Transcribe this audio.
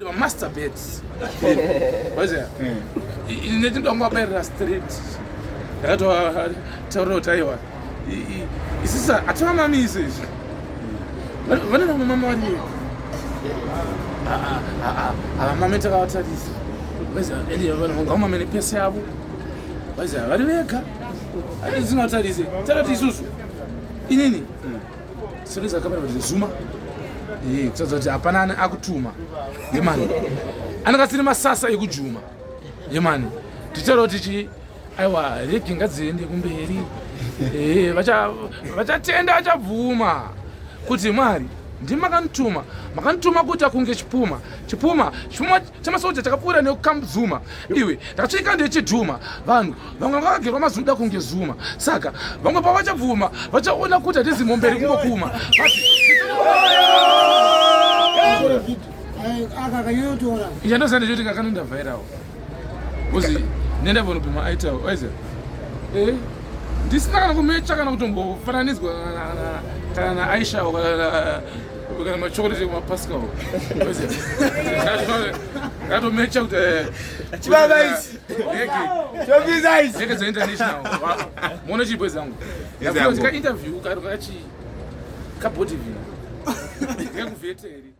Masturbate. Waziya? Ine tindangovabairira straight. Ndakatotaurira kuti aiwa. Isisa hativamamise izvi. Vane vamwe mama vari vega. Havamame takavatarisa. Waziya? Ende vanhu vangavamame nepesi yavo. Waziya? Vari vega. Hatizingatarise. Takati isusu. Inini. Sekuisa kamera kuti zuma. Eh, kutadza kuti hapana ane akutuma. Yemani. Anenge asiri masasa ekujuma. Yemani. Tichitaura kuti chi aiwa regi ngadziende kumberi. Eh, vacha vachatenda vachabvuma kuti Mwari ndimi makandituma makandituma kuita kunge chipuma chipuma chipuma chemasoja chakapfuura nekukamzuma iwe ndakatsvika ndechidhuma vanhu vamwe vakagerwa mazuda kunge zuma saka vamwe pavachabvuma vachaona kuti hatizi momberi kungokuma ichandoziva ndechoti kakanoenda viral bcause nenda vonobhema aitel aize eh, ndisina kana kumecha kana kutombofananidzwa kana naaisha kana kana machocolate kumapascal ndatomecha kuti eh, Chibaba ichi. Chopisa ichi. Ndege dzainternational. Muone chipo zangu. Ndakuti ka interview ka kachi ka body view. Ndekuvheteri.